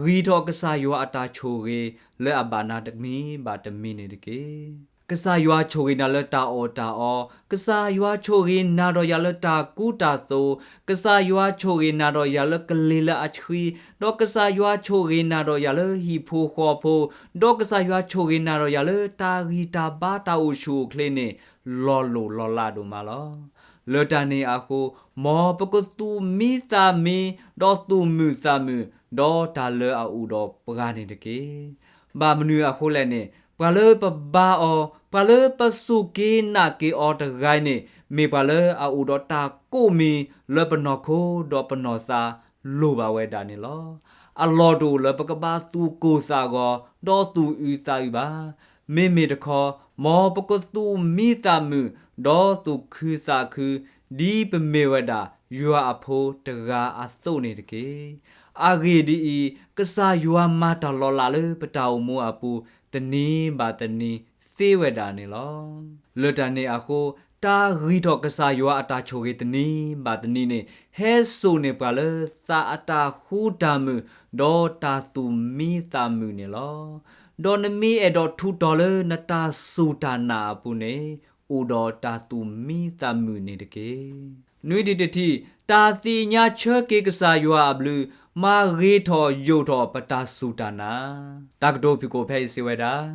ဂံၢ်ထီၣ်ကစၢ်ယွၤအတၢ်ဆိၣ်ဂ့ၤလၢအဘၣ်နၤတမံၤဘၣ်တမံၤန့ၣ်တက့ၢ်. ကစၢ်ယွၤဆိၣ်ဂ့ၤနၤလၢတၢ်အီၣ်တၢ်အီ, ကစၢ်ယွၤဆိၣ်ဂ့ၤနၤဒီးယၤလၢတၢ်ကူတၢ်သိး, ကစၢ်ယွၤဆိၣ်ဂ့ၤနၤဒီးယၤလၢကလံၤလၢအဆှံ, ဒီးကစၢ်ယွၤဆိၣ်ဂ့ၤနၤဒီးယၤလၢဟံၣ်ဖိဃီဖိ, ဒီးကစၢ်ယွၤဆိၣ်ဂ့ၤနၤဒီးယၤလၢတၢ်ဂံၢ်တၢ်ဘါတၢ်အိၣ်ဆူၣ်အိၣ်ချ့န့ၣ်, လီၤလိၢ်လီၤလးဒိၣ်မးလီၤ. လၢတၢ်န့ၣ်အဃိ, မ်ပကသူၣ်မံသးမံ, ဒီးသူၣ်မုာ်သးမုာ်, ဒီးတၢ်လၢအအိၣ်ဒီးပှၤန့ၣ်တက့ၢ်. ဘၣ်မနုၤအဃိလဲၣ်န့ၣ်, ပှၤလၢပဘါအီၤ, ပှၤလၢပစူၢ်က့ၤနာ်က့ၤအီၤတဂၤအံၤန့ၣ်, မ့ၢ်ပှၤလၢအအိၣ်ဒီးတၢ်ကိးမံၤလၢပနီၢ်ခိဒီးပနီၢ်သးလိၣ်ဘၣ်ဝဲဒၣ်န့ၣ်လီၤ. အလီၢ်တအိၣ်လၢပကဘၣ်သူၣ်ကိၢ်သးဂီၤ, ဒီးသူၣ်အုးသးအုးဘၣ်. မ့မ့ၢ်တခီ, မ်ပကသူၣ်မံသးမုာ်, ဒီးသူၣ်ခုသးခု, ဒ်ပမ့ၢ်ဝဲဒၣ် ယွၤအဖိတဂၤအသိးန့ၣ်တက့ၢ်. အဂ့ၢ်ဒ်အံၤ, ကစၢ်ယွၤမၤတၢ်လီၤလးလၢပတၢ်အိၣ်မူအပူၤ တနံၤဘၣ်တနံၤသ့ဝဲဒၣ်န့ၣ်လီၤ. လၢတၢ်န့ၣ်အဃိ, တၢ်ဂံၢ်ထီၣ်ကစၢ်ယွၤအတၢ်ဆိၣ်ဂ့ၤတနံၤဘၣ်တနံၤန့ၣ်, ဟဲစိာ်န့ၢ်ပှၤလၢသးအတၢ်ဃူတၢ်မုာ်, ဒီးတၢ်သူၣ်မံသးမုာ်န့ၣ်လီၤ. ဒီးနမ့ၢ်အဲၣ်ဒိးထူးတီၤလၢနတၢ်စူၢ်တၢ်နာ်အပူၤန့ၣ်, အိၣ်ဒီးတၢ်သူၣ်မံသးမုာ်န့ၣ်တက့ၢ်. နွံတံၤတထံၣ်, တၢ်သ့ၣ်ညါဆၢက့ၤကစၢ်ယွၤအဘျုး, မၤဂ့ၤထီၣ်ယိာ်ထီၣ်ပတၢ်စူၢ်တၢ်နာ်. တၢ်ကတိၤဖုၣ်ကိာ်ဖဲအံၤစံးဝဲဒၣ်,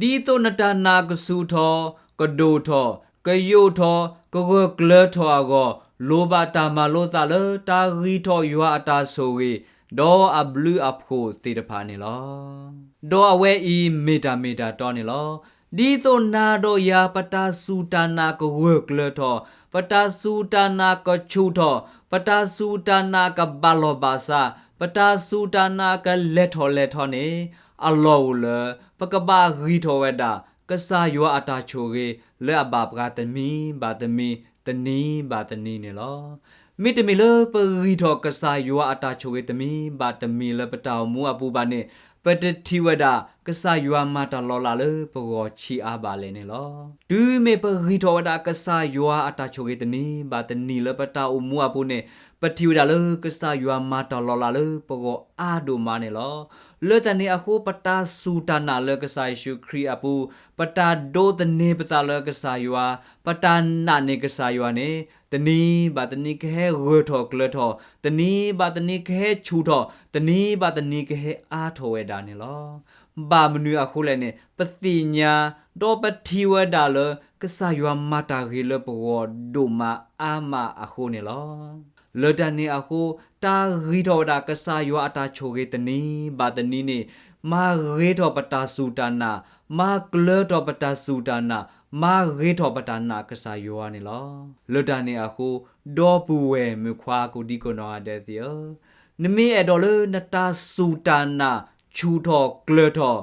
ဒ်သိးနတၢ်နာ်ကဆူၣ်ထီၣ်, ကဒိၣ်ထီၣ်, ကယိာ်ထီၣ်, ကဂၢၢ်ကျၢၤထီၣ်အဂီၢ်, လိၣ်ဘၣ်တၢ်မၤလိသးလၢတၢ်ဂံၢ်ထီၣ်ယွၤအတၢ်ဆိၣ်ဂ့ၤ, ဒီးအဘျုးအဖှိၣ်သ့ၣ်တဖၣ်န့ၣ်လီၤ. ဒီးအဝဲအံၤမ့ၢ်တၢ်မ့ၢ်တၢ်တီန့ၣ်လီၤ. ဒ်သိးနၤဒီးယၤ ပတၢ်စူၢ်တၢ်နာ်ကဂၢၢ်ကျၢၤထီၣ်, ပတၢ်စူၢ်တၢ်နာ်ကဆူၣ်ထီၣ်, ပတၢ်စူၢ်တၢ်နာ်ကဘၣ်လီၢ်ဘၣ်စး, ပတၢ်စူၢ်တၢ်နာ်ကလဲၤထီၣ်လဲၤထီန့ၣ်, အလီၢ်အိၣ်လၢ ပကဘၣ်ဂံၢ်ထီၣ်ဝဲဒၣ် ကစၢ်ယွၤအတၢ်ဆိၣ်ဂ့ၤလၢအဘၣ်ပှၤတမံၤဘၣ်တမံၤ, တနံၤဘၣ်တနံၤန့ၣ်လီၤ. မ့တမ့ၢ်လၢပဂံၢ်ထီၣ်ကစၢ်ယွၤအတၢ်ဆိၣ်ဂ့ၤတမံၤဘၣ်တမံၤလၢပတၢ်အိၣ်မူအပူၤဘၣ်န့ၣ်, ပတထံၣ်ဝဲဒၣ် ကစၢ်ယွၤမၤတၢ်လီၤလးလၢပဂီၢ်ဆံးအါဘၣ်လဲၣ်န့ၣ်လီၤ. တုၤမ့ၢ်ပဂံၢ်ထီၣ်ဝဲဒၣ်ကစၢ်ယွၤအတၢ်ဆိၣ်ဂ့ၤတနံၤဘၣ်တနံၤ လၢပတၢ်အိၣ်မူအပူၤန့ၣ်, ပထံၣ်ဝဲဒၣ်လၢကစၢ်ယွၤမၤတၢ်လီၤလးလၢပဂီၢ်အါဒိၣ်မးန့ၣ်လီၤ. လၢတၢ်န့ၣ်အဃိ ပတၢ်စူၢ်တၢ်နာ်လၢကစၢ်ယ့ၣ်ၡူးခရံာ်အပူၤ, ပတၢ်ဒိးသန့ၤပသးလၢကစၢ်ယွၤ, ပတၢ်နာ်န့ၢ်ကစၢ်ယွၤန့ၣ် တနံၤဘၣ်တနံၤကဟဲဂၢၢ်ထီၣ်ကျၢၤထီၣ်, တနံၤဘၣ်တနံၤကဟဲဆူၣ်ထီၣ်, တနံၤဘၣ်တနံၤကဟဲအါထီၣ်ဝဲဒၣ်န့ၣ်လီၤ. ဘၣ်မနုၤအဃိလဲၣ်န့ၣ်, ပသ့ၣ်ညါ ဒီးပထံၣ်ဝဲဒၣ်လၢ ကစၢ်ယွၤမၤတၢ်ဂ့ၤလၢပဂီၢ်ဒိၣ်မးအါမးအဃိန့ၣ်လီၤ. လၢတၢ်န့ၣ်အဃိ, တၢ်ဂံၢ်ထီၣ်ဝဲဒၣ်ကစၢ်ယွၤအတၢ်ဆိၣ်ဂ့ၤတနံၤဘၣ်တနံၤန့ၣ်, မၤဂ့ၤထီၣ်ပတၢ်စူၢ်တၢ်နာ်, မၤကျၢၤထီၣ်ပတၢ်စူၢ်တၢ်နာ်, မၤဂ့ၤထီၣ်ပတၢ်နာ်ကစၢ်ယွၤန့ၣ်လီၤ. လၢတၢ်န့ၣ်အဃိ, ဒီပုၢ်ဝဲၢ်မုၣ်ခွါကိးဒံကိးနီၢ်ဂၤဒဲးသ့ၣ်ဧၢ, နမ့ၢ်အဲၣ်ဒိးလၢနတၢ်စူၢ်တၢ်နာ် ဆူၣ်ထီၣ်ကျၢၤထီၣ်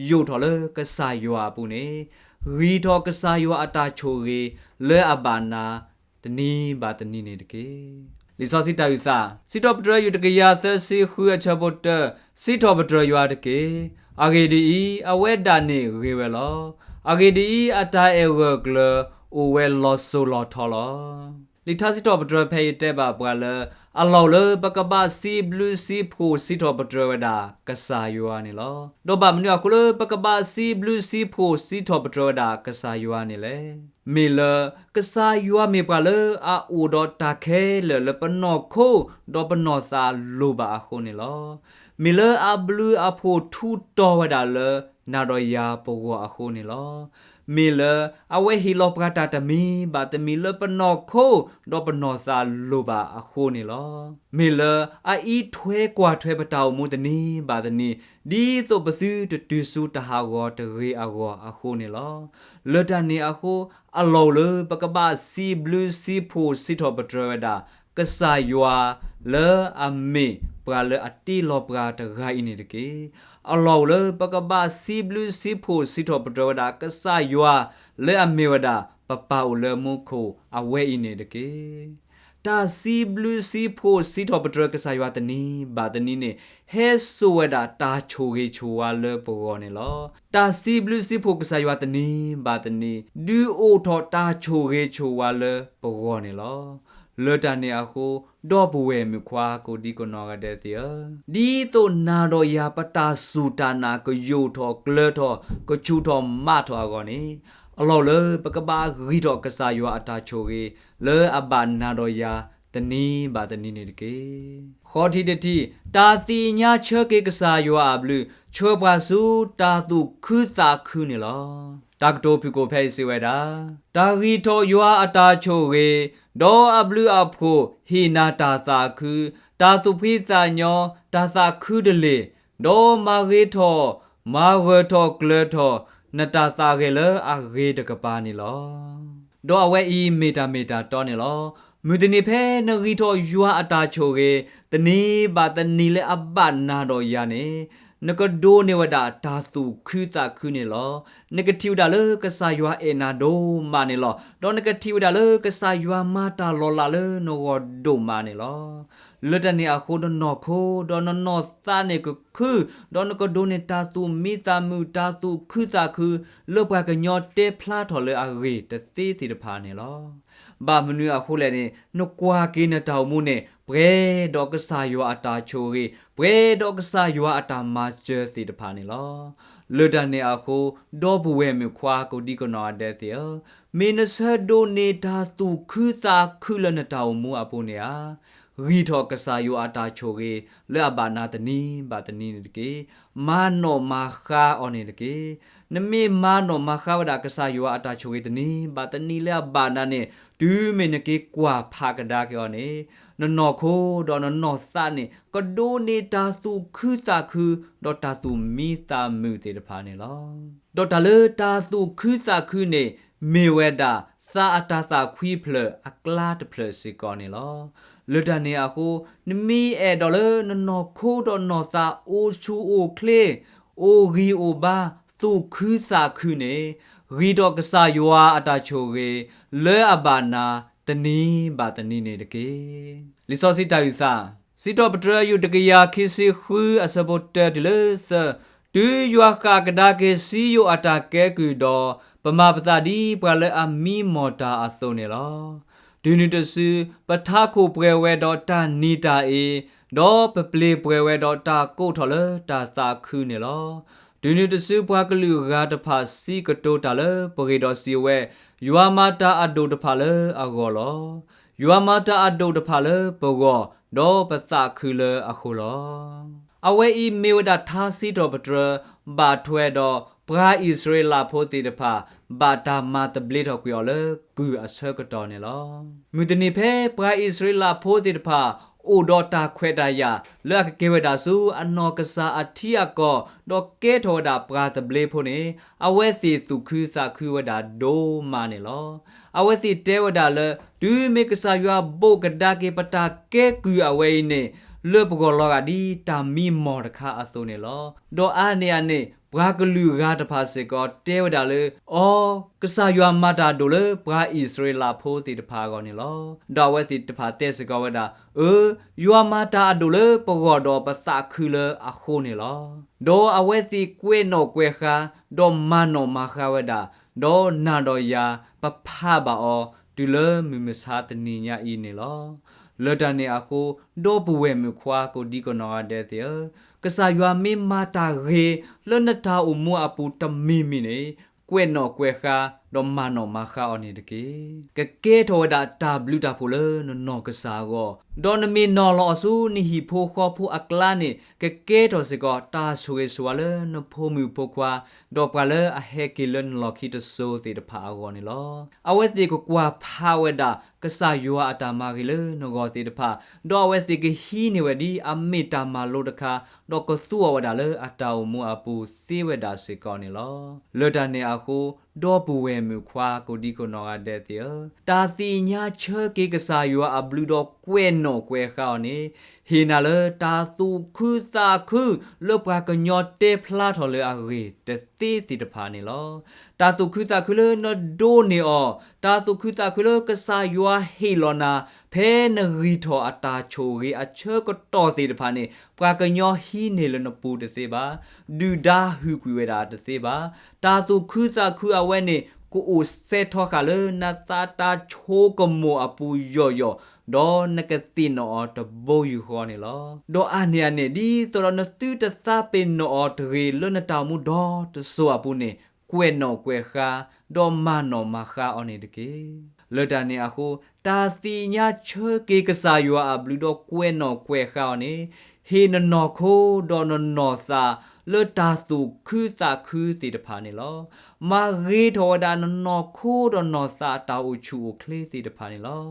ယိာ်ထီၣ်လၢကစၢ်ယွၤအပူၤန့ၣ်, ဂံၢ်ထီၣ်ကစၢ်ယွၤအတၢ်ဆိၣ်ဂ့ၤလၢအဘၣ်နၤ တနံၤဘၣ်တနံၤန့ၣ်တက့ၢ်. လံာ်စီဆှံတၢ်အုၣ်သး, စံးထီၣ်ပတြၢၤ ယူၢ်တကယၤသၢဆံဃုအဆၢဖိတၢ, စံးထီၣ်ပတြၢၤယွၤတက့ၢ်. အဂ့ၢ်ဒ်အံၤ, အဝဲဒၣ်န့ၣ်ဂ့ၤဝဲလီၤ. အဂ့ၢ်ဒ်အံၤ, အတၢ်အဲၣ်ဂၢၢ်ကျၢၤအိၣ်ဝဲလီၤစိၤလီၤထီလီၤ. လံာ်ထါစံးထီၣ်ပတြၢၤဖဲအံၤတဲဘၣ်ပှၤလၢ အလီၢ်လၢပကဘၣ်စံးဘျုးစံးဖှိၣ်စံးထီၣ်ပတြၢၤဝဲဒၣ်ကစၢ်ယွၤန့ၣ်လီၤ. ဒီးဘၣ်မနုၤအဃိလၢပကဘၣ်စံးဘျုးစံးဖှိၣ်စံးထီၣ်ပတြၢၤဝဲဒၣ်ကစၢ်ယွၤန့ၣ်လဲၣ်. မ့ၢ်လၢ ကစၢ်ယွၤမ့ၢ်ပှၤလၢအအိၣ်ဒီးတၢ်ခဲလၢာ်လၢပနီၢ်ခိ ဒီးပနီၢ်သးလိၣ်ဘၣ်အဃိန့ၣ်လီၤ. မ့ၢ်လၢအဘျုးအဖှိၣ်ထူးတီၤဝဲဒၣ်လၢနၤဒီးယၤပဂီၢ်အဃိန့ၣ်လီၤ. မ့ၢ်လၢအဝဲဟ့ၣ်လီၤပှၤတၢ်တမံၤဘၣ်တမံၤလၢပနီၢ်ခိ ဒီးပနီၢ်သးလိၣ်ဘၣ်အဃိန့ၣ်လီၤ. မ့ၢ်လၢအအံးထွဲကွၢ်ထွဲပတၢ်အိၣ်မူတနံၤဘၣ်တနံၤ ဒ်သိးပသုတတုၤဆူတၢ်ဟးဂီၤတဂ့ၤအဂီၢ်အဃိန့ၣ်လီၤ. လၢတၢ်န့ၣ်အဃိ အလီၢ်အိၣ်လၢပကဘၣ်စံးဘျုးစံးဖှိၣ်စံးထီၣ်ပတြၢၤဝဲဒၣ် ကစၢ်ယွၤလၢအမ့ၢ်ပှၤလၢအတ့လီၤပှၤတဂၤအံၤန့ၣ်တက့ၢ်. အလီၢ်အိၣ်လၢပကဘၣ်စံးဘျုးစံးဖှိၣ်စံးထီၣ်ပတြၢၤဝဲဒၣ် ကစၢ်ယွၤလၢအမ့ၢ်ဝဲဒၣ် ပပၢ်အိၣ်လၢမူခိၣ်အဝဲအံၤန့ၣ်တက့ၢ်. တၢ်စံးဘျုးစံးဖှိၣ်စံးထီၣ်ပတြၢၤကစၢ်ယွၤတနံၤဘၣ်တနံၤန့ၣ် ဟဲစိာ်ဝဲဒၣ်တၢ်ဆိၣ်ဂ့ၤဆိၣ်ဝါလၢပဂီၢ်န့ၣ်လီၤ. တၢ်စံးဘျုးစံးဖှိၣ်ကစၢ်ယွၤတနံၤဘၣ်တနံၤ ဒုးအိၣ်ထီၣ်တၢ်ဆိၣ်ဂ့ၤဆိၣ်ဝါလၢပဂီၢ်န့ၣ်လီၤ. လၢတၢ်န့ၣ်အဃိ ဒီပုၢ်ဝဲၢ်မုၣ်ခွါကိးဒံကိးနီၢ်ဂၤဒဲးသ့ၣ်ဧၢ, ဒ်သိးနၤဒီးယၤပတၢ်စူၢ်တၢ်နာ်ကယိာ်ထီၣ်ကျၢၤထီၣ် ကဆူၣ်ထီၣ်မးထီၣ်အဂီၢ်န့ၣ်, အလီၢ်အိၣ်လၢပကဘၣ်ဂံၢ်ထီၣ်ကစၢ်ယွၤအတၢ်ဆိၣ်ဂ့ၤ လၢအဘၣ်နၤဒီးယၤတနံၤဘၣ်တနံၤန့ၣ်တက့ၢ်. ဃီထံးတထံး, တၢ်သ့ၣ်ညါဆၢက့ၤကစၢ်ယွၤအဘျုး ဆှၢပှၤဆူတၢ်သူၣ်ခုသးခုန့ၣ်လီၤ. တၢ်ကတိၤဖုၣ်ကိာ်ဖဲအံၤစံးဝဲဒၣ်, တၢ်ဂံၢ်ထီၣ်ယွၤအတၢ်ဆိၣ်ဂ့ၤ, ဒီးအဘျုးအဖှိၣ်ဟ့ၣ်နၤတၢ်သးခု, တၢ်သူၣ်ဖှံသးညီ, တၢ်သးခုတလ့ၢ်, ဒီးမၤဂ့ၤထီၣ်, မၤဂၢၢ်ထီၣ်ကျၢၤထီၣ် နတၢ်သးဂဲၤလၢအဂ့ၤတကပၤန့ၣ်လီၤ. ဒီးအဝဲအံၤမ့ၢ်တၢ်မ့ၢ်တၢ်တီန့ၣ်လီၤ. မုၢ်တနံၤဖဲနဂံၢ်ထီၣ်ယွၤအတၢ်ဆိၣ်ဂ့ၤ တနံၤဘၣ်တနံၤလၢအဘၣ်နၤဒီးယၤန့ၣ်, နကဒိးန့ၢ်ဝဲဒၣ်တၢ်သူၣ်ခုသးခုန့ၣ်လီၤ. နကထံၣ်ဝဲဒၣ်လၢကစၢ်ယွၤအဲၣ်နၤဒိၣ်မးန့ၣ်လီၤ. ဒီးနကထံၣ်ဝဲဒၣ်လၢကစၢ်ယွၤမၤတၢ်လီၤလးလၢနဂီၢ်ဒိၣ်မးန့ၣ်လီၤ. လၢတၢ်န့ၣ်အဃိ နနီၢ်ခိဒီးနနီၢ်သးန့ၣ်ကခု, ဒီးနကဒိးန့ၢ်တၢ်သူၣ်မံသးမုာ် တၢ်သူၣ်ခုသးခု လၢပှၤကညီတဲဖျါထီၣ်လၢအဂ့ၢ်တသ့သ့ၣ်တဖၣ်န့ၣ်လီၤ. ဘၣ်မနုၤအဃိလဲၣ်န့ၣ်, နကွၢ်က့ၤနတၢ်အိၣ်မူန့ၣ် ပှဲၤဒီးကစၢ်ယွၤအတၢ်ဆိၣ်ဂ့ၤ, ပှဲၤဒီးကစၢ်ယွၤအတၢ်မၤစၢၤသ့ၣ်တဖၣ်န့ၣ်လီၤ. လၢတၢ်န့ၣ်အဃိ, ဒီပုၢ်ဝဲၢ်မုၣ်ခွါကိးဒံကိးနီၢ်ဂၤဒဲးသ့ၣ်ဧၢ, မ့ၢ်နဆၢဒိးန့ၢ်တၢ်သူၣ်ခုသးခုလၢနတၢ်အိၣ်မူအပူၤန့ၣ်ဧါ, ဂံၢ်ထီၣ်ကစၢ်ယွၤအတၢ်ဆိၣ်ဂ့ၤ လၢအဘၣ်နၤတနံၤဘၣ်တနံၤန့ၣ်တက့ၢ်. မၤနီၣ်မၤဃါအီၤန့ၣ်တက့ၢ်. နမ့ၢ်မၤနီၣ်မၤဃါဝဲဒၣ်ကစၢ်ယွၤအတၢ်ဆိၣ်ဂ့ၤတနံၤဘၣ်တနံၤလၢအဘၣ်နၤန့ၣ်, တုၤမ့ၢ်နက့ၤကွၢ်ဖးကဒါက့ၤအီၤန့ၣ်, နနီၢ်ခိဒီးနနီၢ်သးန့ၣ် ကဒိးန့ၢ်တၢ်သူၣ်ခုသးခု ဒီးတၢ်သူၣ်မံသးမုာ်သ့ၣ်တဖၣ်န့ၣ်လီၤ. ဒီးတၢ်လၢတၢ်သူၣ်ခုသးခုန့ၣ် မ့ၢ်ဝဲဒၣ်သးအတၤသၣ်ခွံဖျၢၣ်အကျါတဖျၢၣ်စ့ၢ်ကီးန့ၣ်လီၤ. လၢတၢ်န့ၣ်အဃိ, နမ့ၢ်အဲၣ်ဒိးလၢနနီၢ်ခိဒီးနီၢ်သးအိၣ်ဆူၣ်အိၣ်ချ့, အိၣ်ဂံၢ်အိၣ်ဘါ, သူၣ်ခုသးခုန့ၣ်, ဂံၢ်ထီၣ်ကစၢ်ယွၤအတၢ်ဆိၣ်ဂ့ၤ လၢအဘၣ်နၤတနံၤဘၣ်တနံၤန့ၣ်တက့ၢ်. လံာ်စီဆှံတၢ်အုၣ်သး, စံးထီၣ်ပတြၢၤ ယူၢ်တကယၤခံဆံဃုအဆၢဖိတၢတုၤလၢသၢ, တုၤယွၤဃၣ်ကဒါက့ၤစံယိၣ်အတၢ်ကဲကုၢ်ဒီး, ပမၤပသးဒ်ပှၤလၢအမံမီၢ်တၢ်အသိးန့ၣ်လီၤ. တုၤနုၤတစု, ပထးခိၣ်ပှဲၤဝဲဒီးတၢ်နံၤတၢ်အ့, ဒီးပပျ့ၤပှဲၤဝဲဒီးတၢ်ကိးထီၣ်လၢတၢ်သးခုန့ၣ်လီၤ. တုၤနုၤတစု ပှၤကလုာ်ဂၤတဖၣ်စံးကတိၤတၢ်လၢပဂ့ၢ်ဒီးစံးဝဲ, ယွၤမၤတၢ်အဒိၣ်တဖၣ်လၢအဂီၢ်လီၤ. ယွၤမၤတၢ်အဒိၣ်တဖၣ်လၢပဂီၢ်, ဒီးပသးခုလၢအဃိလီၤ. အဝဲအံၤမ့ၢ်ဝဲဒၣ်ထါစံးထီၣ်ပတြၢၤ ဘၣ်ထွဲဒီးပှၤအံၣ်စရ့လးဖိသ့ၣ်တဖၣ် ဘၣ်တၢ်မၤသဘျ့ထီၣ်ကွံာ်အီၤလၢကုၢ်အဆၢကတီၢ်န့ၣ်လီၤ. မုၢ်တနံၤဖဲ ပှၤအံၣ်စရ့လးဖိသ့ၣ်တဖၣ် အိၣ်ဒီးတၢ်ခွဲးတၢ်ယာ် လၢအကကဲဝဲဒၣ်ဆူအနီၢ်ကစၢ်အထံအကီၢ် ဒီးကဲထီၣ်ဝဲဒၣ်ပှၤသဘျ့ဖိန့ၣ်, အဝဲသ့ၣ်သူၣ်ခုသးခုဝဲဒၣ်ဒိၣ်မးန့ၣ်လီၤ. အဝဲသ့ၣ်တဲဝဲဒၣ်လၢ တုၤမ့ၢ်ကစၢ်ယွၤဘိးကဒါက့ၤပတၢ်ကဲကုၢ်အဝဲအံၤန့ၣ်, လၢပဂီၢ်လီၤဂာ်ဒ်တၢ်မံမီၢ်တခါအသိးန့ၣ်လီၤ. ဒီးအါန့ၢ်အန့ၣ် ပှၤကလုာ်ဂၤတဖၣ်စ့ၢ်ကီးတဲဝဲဒၣ်လၢ အီ, ကစၢ်ယွၤမၤတၢ်ဒိၣ်လၢပှၤအံၣ်စရ့လးဖိသ့ၣ်တဖၣ်အဂီၢ်န့ၣ်လီၤ. ဒီးအဝဲသ့ၣ်တဖၣ်တဲစ့ၢ်ကီးဝဲဒၣ်, အၢ, ယွၤမၤတၢ်အဒိၣ်လၢပဂီၢ်ဒီးပသးခုလၢအဃိန့ၣ်လီၤ. ဒီးအဝဲသ့ၣ်ကွဲးနီၣ်ကွဲးဃါ, ဒီးမၤနီၣ်မၤဃါဝဲဒၣ်, ဒီးနၤဒီးယၤ ပဖးဘၣ်အီၤ တုၤလၢမုၢ်မဆါတနံၤညါအံၤန့ၣ်လီၤ. လၢတၢ်န့ၣ်အဃိ, ဒီပုၢ်ဝဲၢ်မုၣ်ခွါကိးဒံကနီၢ်ဂၤဒဲးသ့ၣ်ဧၢ, ကစၢ်ယွၤမ့ၢ်မၤတၢ်ဂ့ၤလၢနတၢ်အိၣ်မူအပူၤတမံၤမံၤန့ၣ်, ကွဲးနီၣ်ကွဲးဃါ, ဒီးမၤနီၣ်မၤဃါအီၤန့ၣ်တက့ၢ်. ကကဲထီၣ်ဝဲဒၣ်တၢ်ဘျုးတၢ်ဖှိၣ်လၢနနီၢ်ကစၢ်အဂီၢ်, ဒီးနမ့ၢ်နီၣ်လီၤအီၤဆူနဟံၣ်ဖိဃီဖိအကျါန့ၣ်, ကကဲထီၣ်စ့ၢ်ကီးတၢ်ဆိၣ်ဂ့ၤဆိၣ်ဝါလၢနဖိမုၣ်ဖိခွါ, ဒီးပှၤလၢအဟဲက့ၤလၢနလီၢ်ခံတစိၤသ့ၣ်တဖၣ်အဂီၢ်န့ၣ်လီၤ. အဝဲသ့ၣ်ကကွၢ်ဖးဝဲဒၣ် ကစၢ်ယွၤအတၢ်မၤဂ့ၤလၢနဂီၢ်သ့ၣ်တဖၣ်, ဒီးအဝဲသ့ၣ်ကဟံးန့ၢ်ဝဲဒ်အမ့ၢ်တၢ်မၤလိတခါ, ဒီးကသူအီၤဝဲဒၣ်လၢအတၢ်အိၣ်မူအပူၤသ့ဝဲဒၣ်စ့ၢ်ကီးန့ၣ်လီၤ. လၢတၢ်န့ၣ်အဃိ, ဒီပုၢ်ဝဲၢ်မုၣ်ခွါကိးဒံကနီၢ်ဂၤဒဲးသ့ၣ်ဧၢ, တၢ်သ့ၣ်ညါဆၢက့ၤကစၢ်ယွၤအဘျုးဒီးကွဲးနီၣ်ကွဲးဃါအီၤန့ၣ်, ဟ့ၣ်နၤလၢတၢ်သူၣ်ခုသးခု လၢပှၤကညီတဲဖျါထီၣ်လၢအဂ့ၢ်တသ့သ့ၣ်တဖၣ်န့ၣ်လီၤ. တၢ်သူၣ်ခုသးခုလၢနဒိးန့ၢ်အီၤ, တၢ်သူၣ်ခုသးခုလၢကစၢ်ယွၤဟ့ၣ်လီၤနၤ, ဖဲနဂံၢ်ထီၣ်အတၢ်ဆိၣ်ဂ့ၤအဆၢကတီၢ်သ့ၣ်တဖၣ်န့ၣ်, ပှၤကညီဟံးန့ၢ်လၢနပူၤတသ့ဘၣ်, ဒုၣ်ဒါဟုၣ်ကွံာ်ဝဲဒၣ်တသ့ဘၣ်. တၢ်သူၣ်ခုသးခုအဝဲန့ၣ် ကအိၣ်စဲထီဃာ်လၢနသးတၢ်ဆိကမိၣ်အပူၤယီၢ်ယီၢ်, ဒီးနကသ့ၣ်နီၣ်အီၤတဘိယူၢ်ဃီန့ၣ်လီၤ. ဒီးအါန့ၢ်အန့ၣ် ဒ်သိးဒီးနသုတသးပ့ၤနီၣ်အီၤတဂ့ၤ လၢနတၢ်အိၣ်မူဒီတစိၤအပူၤန့ၣ်, ကွဲးနီၣ်ကွဲးဃါ, ဒီးမၤနီၣ်မၤဃါအီၤန့ၣ်တက့ၢ်. လၢတၢ်န့ၣ်အဃိ, တၢ်သ့ၣ်ညါဆၢက့ၤကစၢ်ယွၤအဘျုးဒီးကွဲးနီၣ်ကွဲးဃါအီၤန့ၣ်, ဟ့ၣ်နနီၢ်ခိဒီးနနီၢ်သး လၢတၢ်သူၣ်ခုသးခုသ့ၣ်တဖၣ်န့ၣ်လီၤ. မၤဂ့ၤထီၣ်ဝဲဒၣ်နနီၢ်ခိဒီးနီၢ်သးတၢ်အိၣ်ဆူၣ်အိၣ်ချ့သ့ၣ်တဖၣ်န့ၣ်လီၤ.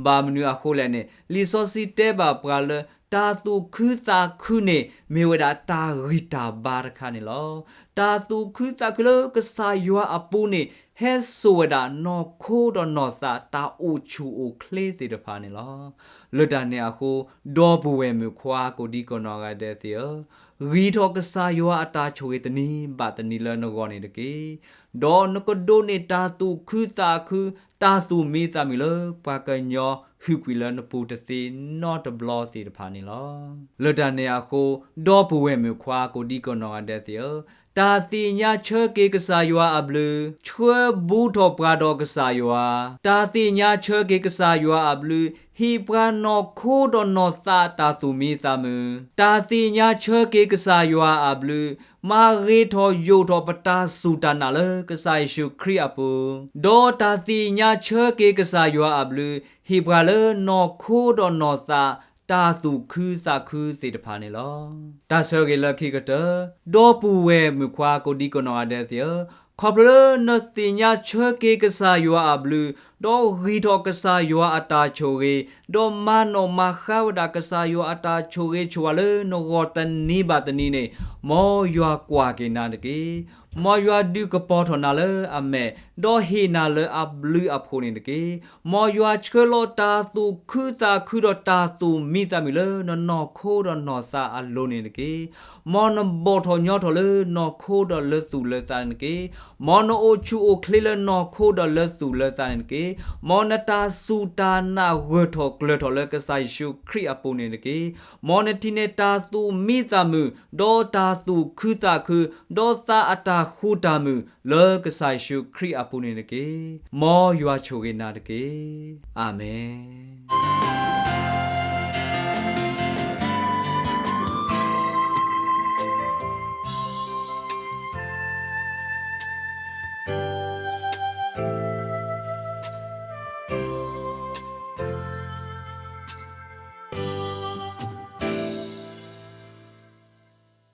ဘၣ်မနုၤအဃိလဲၣ်န့ၣ်, လံာ်စီဆှံတဲဘၣ်ပှၤလၢ တၢ်သူၣ်ခုသးခုန့ၣ် မ့ၢ်ဝဲဒၣ်တၢ်ဂံၢ်တၢ်ဘါတခါန့ၣ်လီၤ. တၢ်သူၣ်ခုသးခုလၢကစၢ်ယွၤအပူၤန့ၣ် ဟဲစိာ်ဝဲဒၣ်နီၢ်ခိဒီးနီၢ်သးတၢ်အိၣ်ဆူၣ်အိၣ်ချ့သ့ၣ်တဖၣ်န့ၣ်လီၤ. လၢတၢ်န့ၣ်အဃိ, ဒီပုၢ်ဝဲၢ်မုၣ်ခွါကိးဒံကနီၢ်ဂၤဒဲးသ့ၣ်ဧၢ, ဂံၢ်ထီၣ်ကစၢ်ယွၤအတၢ်ဆိၣ်ဂ့ၤတနံၤဘၣ်တနံၤလၢနဂီၢ်န့ၣ်တက့ၢ်. ဒီးနကဒိးန့ၢ်တၢ်သူၣ်ခုသးခု, တၢ်သူၣ်မံသးမုာ်လၢပှၤကညီဟုၣ်ကွံာ်လၢနပူၤတသ့နီတဘျီသ့ၣ်တဖၣ်န့ၣ်လီၤ. လၢတၢ်န့ၣ်အဃိ, ဒီပုၢ်ဝဲၢ်မုၣ်ခွါကိးဒံကနီၢ်ဂၤဒဲးသ့ၣ်ဧၢ, တၢ်သ့ၣ်ညါဆၢက့ၤကစၢ်ယွၤအဘျုး, ဆၢဘူးထီၣ်ပှၤဒီးကစၢ်ယွၤ, တၢ်သ့ၣ်ညါဆၢက့ၤကစၢ်ယွၤအဘျုး, ဟ့ၣ်ပှၤနီၢ်ခိဒီးနီၢ်သးတၢ်သူၣ်မံသးမုာ်, တၢ်သ့ၣ်ညါဆၢက့ၤကစၢ်ယွၤအဘျုး, မၤဂ့ၤထီၣ်ယိာ်ထီၣ်ပတၢ်စူၢ်တၢ်နာ်လၢကစၢ်ယ့ၣ်ၡူးခရံာ်အပူၤ, ဒီးတၢ်သ့ၣ်ညါဆၢက့ၤကစၢ်ယွၤအဘျုး, ဟ့ၣ်ပှၤလၢနီၢ်ခိဒီးနီၢ်သး တၢ်သူၣ်ခုသးခုသ့ၣ်တဖၣ်န့ၣ်လီၤ. တၢ်ဆၢဂ့ၤလၢခံကတၢၢ်, ဒီပုၢ်ဝဲၢ်မုၣ်ခွါကိးဒံကနီၢ်ဂၤဒဲးသ့ၣ်ဧၢ, ခီဖျိလၢနသ့ၣ်ညါဆၢက့ၤကစၢ်ယွၤအဘျုး, ဒီးဂံၢ်ထီၣ်ကစၢ်ယွၤအတၢ်ဆိၣ်ဂ့ၤ, ဒီးမၤနီၣ်မၤဃါဝဲဒၣ်ကစၢ်ယွၤအတၢ်ဆိၣ်ဂ့ၤဆိၣ်ဝါလၢနဂီၢ်တနံၤဘၣ်တနံၤန့ၣ်, မ်ယွၤကွၢ်က့ၤနၤတက့ၢ်. မ်ယွၤဒုးကပီၤထီၣ်နၤလၢအမဲာ်, ဒီးဟ့ၣ်နၤလၢအဘျုးအဖှိၣ်န့ၣ်တက့ၢ်. မ်ယွၤဆှၢလီၤတၢ်သူၣ်ခုသးခုဒီးတၢ်သူၣ်မံသးမုာ်လၢနနီၢ်ခိဒီးနီၢ်သးအလိၤန့ၣ်တက့ၢ်. မ်နဘီၣ်ထီၣ်ညီထီၣ်လၢနီၢ်ခိဒီးလၢသူၣ်လၢသးန့ၣ်တက့ၢ်. မ်နအိၣ်ဆူၣ်အိၣ်ချ့လၢနီၢ်ခိဒီးလၢသူၣ်လၢသးန့ၣ်တက့ၢ်. မ်နတၢ်စူၢ်တၢ်နာ်ဂၢၢ်ထီၣ်ကျၢၤထီၣ်လၢကစၢ်ယ့ၣ်ၡူးခရံာ်အပူၤန့ၣ်တက့ၢ်. မ်နထံၣ်န့ၢ်တၢ်သူၣ်မံသးမုာ်, ဒီးတၢ်သူၣ်ခုသးခု, ဒီးသးအတၢ်ဃူတၢ်မုာ်လၢကစၢ်ယ့ၣ်ၡူးခရံာ်အပူၤန့ၣ်တက့ၢ်. မ်ယွၤဆိၣ်ဂ့ၤနၤတက့ၢ်. အၤမ့ၣ်.